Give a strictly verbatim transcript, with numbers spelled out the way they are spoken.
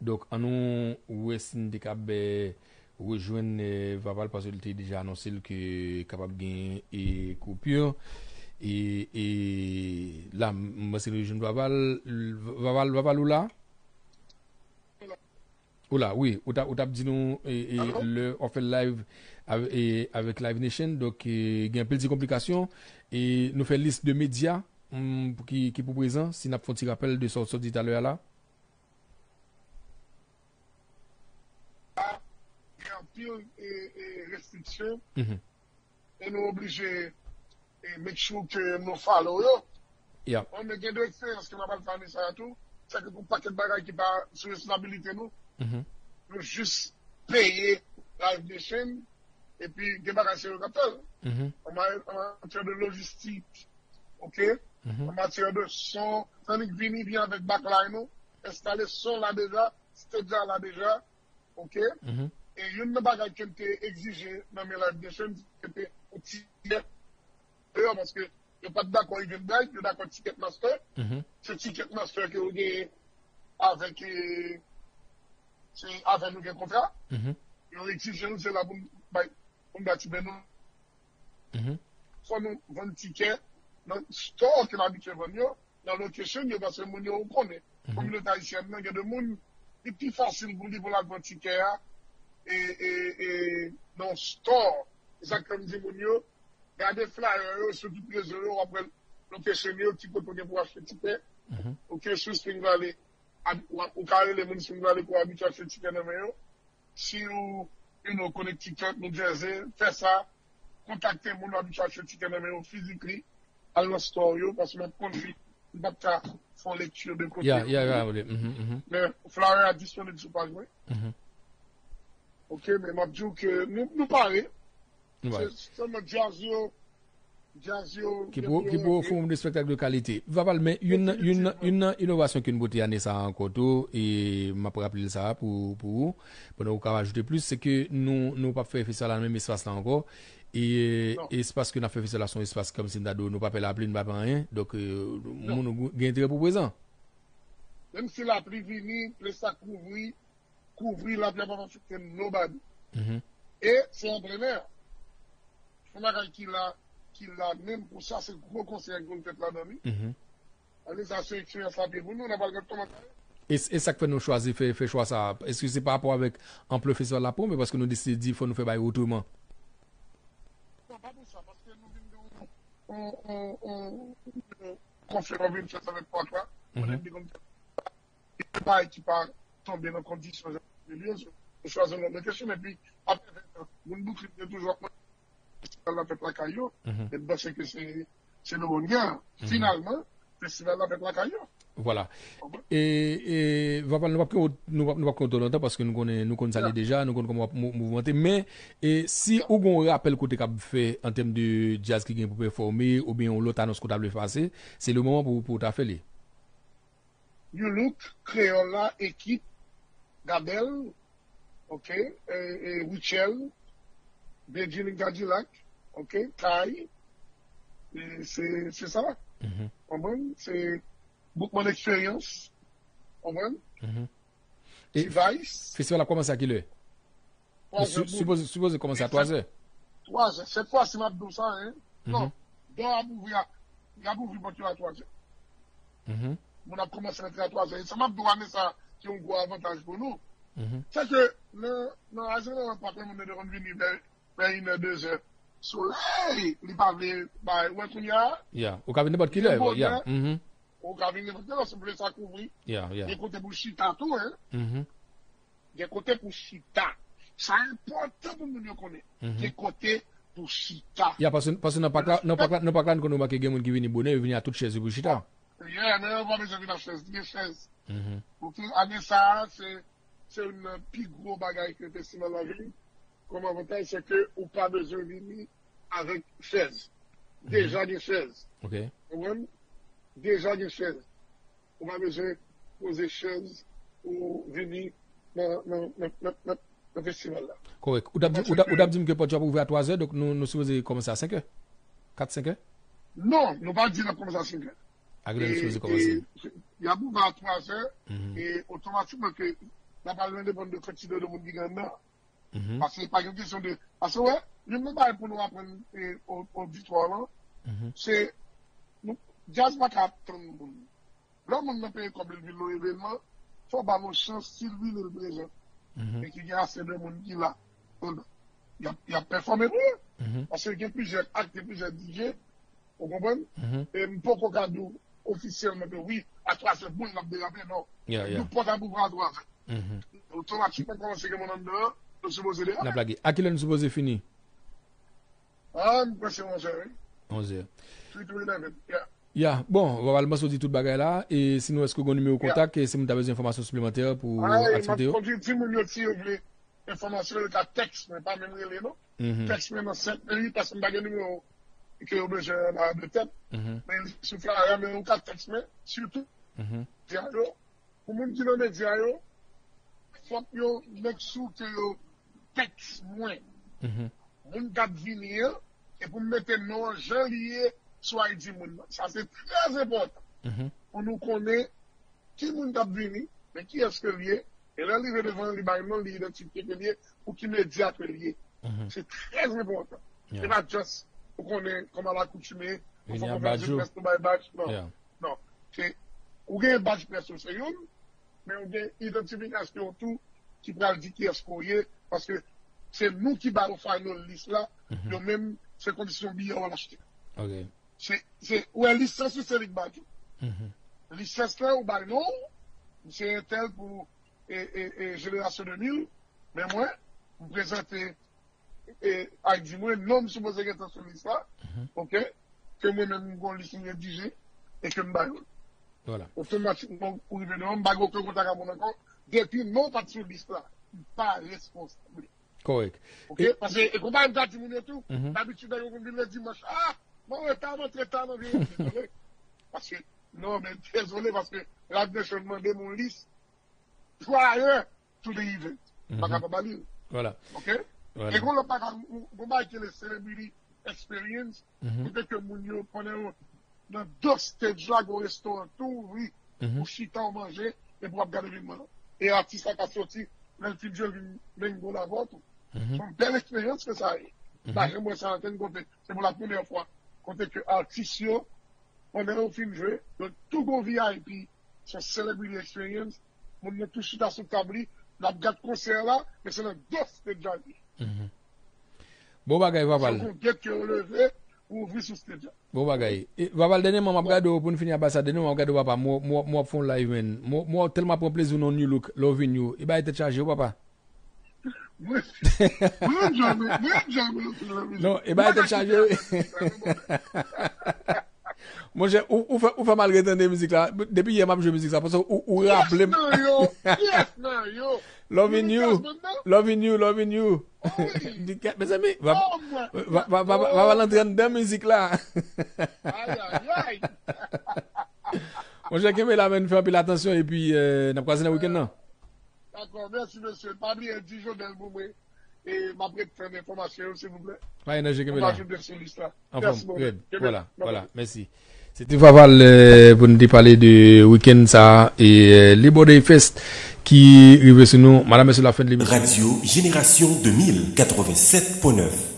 Donk, ann nou wè si n te kab eh, rejwenn eh, Vaval paske l te deja anonse l ke kapab gen e koupi. E, e la, m panse nou rejwenn Vaval. Vaval, Vaval ou la? Ou la, wi. Ou t ap di nou e, e, lè w ap fè live avè, e, avèk Live Nation. Donk, e, gen anpil ti konplikasyon. E nou fè lis de medya mm, ki, ki pou prezan. Si n ap fè yon ti rapèl de sa w sot di talè a la. Gen anpil e, e, restriksyon e nou oblije e, make sure ke nou follow yo. Bon, men gen de eksperyans ke m ap al fè ane sa a tou. Sa ke gon pakèt bagay ki pa sou responsabilite nou. Nou jis peye Live Nation epi gen bagay se yo k ap fè l. An ma- an matyè de lojistik, ok? An matyè de son, tannik vini, vini avèk backline ou, enstale son la deja, stage la la deja, ok? E youn nan bagay ke m te egzije nan men Live Nation, se te yon ti deyò, paske yo pa t dakò Eventbrite, yo dakò Ticketmaster. Se Ticketmaster ke yo genyen avèk, e, se avè nou gen kontra. Yo egzije nou, se la pou n bay, pou n bay ti ben nou. Fò nou vann tikè nan store ke n abitye vann yo, nan location yo, paske moun yo ou konnen. Kominote ayisyèn nan, gen de moun, li pi fasil pou li pou l al vann tikè a, e, e, e, nan store. Se sa k fè m di moun yo, gade flyer yo sou tout rezo yo, w ap wè location yo, ki kote w gen pou achte tikè. Ok, sou Spring Valley, ab- w ap- ou ka rele moun Spring Valley pou abitye achte tikè nan men yo. Si ou, you know, Connecticut, New Jersey, fè sa, kontakte moun w abitye achte tikè nan men yo physically, al nan store yo, paske m ap kondui, m p ap ka fè yon lekti de kote yo. Men flyer a disponib sou paj mwen. Ok, men m ap di w ke nou, nou pare. Se sèlman djaz yo, djaz yo, ki pou, ki pou ofri yon espektak de kalite. Vaval, men youn nan, youn nan, youn nan inovasyon ke n pote ane sa a ankò tou, e m ap raple l sa a pou, pou ou, pandan ou ka ajoute plis, se ke nou, nou p ap fè festival la nan menm espas la ankò. E espas ke n ap fè festival la, se yon espas kòmsi m ta di w, nou pa pè lapli, nou pa pè anyen. Donk, e, moun gen enterè pou prezan. Menm si lapli vini, plis sa kouvri, kouvri lapli a pa afekte nobody. E se an plen è. Se yon bagay ki la, ki la menm pou sa, se gwo konsèy ki konn fèt ladan li. Ane sa se eksperyans lapli pou nou, n ap al gad kòman sa ye. E, e sa k fè nou chwazi fè, fè chwa sa a? Èske se pa rapò avèk anplè festival la pran, oubyen paske nou deside di fò nou fè bagay otreman? Non, pa pou sa, paske nou vin gen yon, yon, yon, yon, yon konferans vin fèt avèk Pòt la. Kote m te konn fè yon bagay ki pa tonbe nan kondisyon jan de lye, yo chwazi yon lòt location, epi apre ven tan, moun Brooklyn yo toujou ap mande festival la fèt lakay yo, men m panse ke se, se le bon gè. Finalman, festival la fèt lakay yo. Vwala. E, e, Vaval, nou p ap kenbe w, nou p ap, nou p ap kenbe w twò lontan paske nou konnen, nou konn sa l ye deja, nou konn kòman w ap mou- mouvmante. Men, e, si ou gen yon rapèl ke w te kab fè an tèm de djaz ki gen pou pèfòme, oubyen yon lòt anons ke w ta vle fè pase, se le moman pou, pou w ta fè li. You Look, Kreyòl la, Ekip, Gabèl, ok, e, e, Richel, Bedjine Cadillac, ok, Kay, e, se, se sa. Konprann? Se Boukman Experience, konprann? E T-Vice. Festival la kòmanse a kilè? Twa zè. Sipoze, sipoze kòmanse a twa zè. Twa zè. Sèt fwa si m ap di w sa, en. Non. Dò ap ouvri a, y ap ouvri pòt yo a twa zè. Moun ap kòmanse rantre a twa zè. E sa m ap di w ane sa, se yon gwo avantaj pou nou. Se ke nan, nan Arizona, pa tèlman moun yo konn vini vè, vè inè, dezè. Solèy, li pa vle bay. Ou wè kounye a? Ya, ou ka vin nenpòt kilè. Ya. Ou ka vin nenpòt kilè, se pou lè sa kouvri. Ya, ya. Gen kote pou chita tou, en. Gen kote pou chita. Sa enpòtan pou moun yo konnen. Gen kote pou chita. Ya, paske, paske nan pak la, nan pak la, nan pak la, nou konn remake gen moun ki vini bonè, yo vini a tout chèz yo pou chita. Ya, men yo pa bezwen vin a chèz, gen chèz. Ok, ane sa a, se, se youn nan pi gwo bagay ke festival la vini. Kòm avantaj, se ke ou pa bezwen vini avèk chèz. Deja gen chèz. Ok. Konprann? Deja gen chèz. Ou pa bezwen poze chèz pou vini nan, nan, nan, nan, nan, nan festival la. Kòrèk. Ou t ap di, ou t ap, ou t ap di m ke pòt yo ap ouvri a twa zè, donk nou, nou sipoze kòmanse a senk è? Kat, senk è? Non, nou pa di n ap kòmanse a senk è. A kilè nou sipoze kòmanse? E, e, y ap ouvri a twa zè, e otomatikman ke Sa pral depann de kantite de moun ki gen anndan. Paske pa gen kesyon de. Paske, wè, youn nan bagay pou nou aprann e, o- oditwa lan, se nou, djaz pa ka ap tann moun. Lè moun nan peye kòb li vin nan evenman, fò w ba l yon chans, si l vini, l prezan. E ki gen ase de moun ki la. Donk, y ap, y ap pèfòme pou yo. Paske gen plizyè ak, gen plizyè D J, ou konprann? E m poko ka di w ofisyèlman ke wi, a twa zè moun n ap derape, non. Youn pòt ap ouvri a twa zè. Otomatikman, kòmanse gen moun anndan an, nou sipoze derape. N ap lage. A kilè nou sipoze fini? Ah, m panse onzè, wi. Onzè. Three to eleven, yeah. Ya, bon, Vava, m panse w di tout bagay la. E sinon, èske w gen nimewo kontak? E si moun ta bezwen enfòmasyon siplemantè pou aktivite yo? Kontinye di moun yo, si yo vle enfòmasyon, yo ka tèks mwen, pa menm rele non. Tèks mwen nan sèt mil, paske m pa gen nimewo ke yo bezwen la de tèt. Men li sou flyer, men ou ka tèks mwen, sitou medya yo. Pou moun ki nan medya yo, fòk yo make sure ke yo tèks mwen. Moun k ap vini an, e pou m mete non an jan li ye sou I D moun nan. Sa se trè enpòtan. Pou nou konnen ki moun k ap vini, men kiyès ke l ye, e lè l rive devan l, li bay non, li idantifye ke l ye, pou ki medya ke l ye. Se trè enpòtan. Se pa just ou konnen kòman lakoutume, ou fè konferans de près, ou bay badj. Non. Non. Se, ou gen badj près ou se youn, men ou gen idantifikasyon tou ki pral di kiyès ke w ye, paske se nou ki ba yo final list la, yo menm, se kondisyon biyè w al achte. Se, se, ou wè lisans ou se li k ba tou. Lisans la ou bay non, m se entèl pou e, e, e, jenerasyon de mil, men mwen, m prezante e, I D mwen, non m sipoze gentan sou lis la, oke? Ke mwen menm m gon lis m redije e ke m ba yo l. Otomatikman ou rive devan m, m pa gen okenn kontak ak moun ankò. Depi non w pa t sou lis la, m pa responsab. Kòrèk. Oke? Paske e konpayi m ta di moun yo tou, dabitid lè yo konn vin lè dimanch, ah, mwen reta, mwen treta nan vin, dezole. Paske, non, men dezole, paske Live Nation mande m yon lis prior to the event. M pa ka pa ba li l. Oke? E gon lòt bagay, gon bagay ki rele celebrity experience, kote ke moun yo, pandan yo nan do stage la, gon restoran tou ouvri, ou chita, ou manje, epi w ap gade evenman an. E atis la ka soti, lè l fin jwe, l vin menm gwo lavòt ou. Se yon bèl eksperyans ke sa ye. M pa janm wè sa ankenn kote. Se pou la premyè fwa. Kote ke atis yo, pandan yo fin jwe, yo tou gon V I P, se yon celebrity experience. Moun nan tou chita sou tab li, l ap gad konsè la, men se nan do stage la li ye. Bon bagay, Vaval. Se yon gate ke yo leve pou ouvri sou stage la. Bon bagay. E, Vaval, dènyèman, m ap gade w, pou n fini ap sa, dènyèman, m ap gade w, papa, m wè w ap fè yon live, man. M wè w tèlman pran plezi w nan New Look, love in you. E bagay tèt chaje, wi, papa. Mwen, mwen enjoy, mwen enjoy, mwen enjoy. Non, e bagay tèt chaje, wi. Monchè, ou, ou fè, ou fè m al retande mizik la. Depi yè m ap jwe mizik sa, paske ou, ou raple m. Kiyès nan yo? Kiyès nan yo? Love in you. Love in you, love in you. Di kèt, mezanmi, va, va, va, va, va, va, va antre anndan mizik la. Ay, ay, ay. Monchè, kenbe la, men, fè anpil atansyon, epi, euh, n ap kwaze nan wikenn nan. Dakò, mèsi, mesye. Pa bliye di Jodel pou mwen. E m ap ret tann enfòmasyon yo, silvouplè. Pa gen danje, kenbe la. Anfòm, red. Vwala, vwala, mèsi. Se te Vaval, euh, pou n te pale de wikenn sa a, e, euh, Labor Day Fest ki rive sou nou. Madanm, mesye, la fen de lemisyon. Radio Génération deux mille, quatre-vingt-sept point neuf.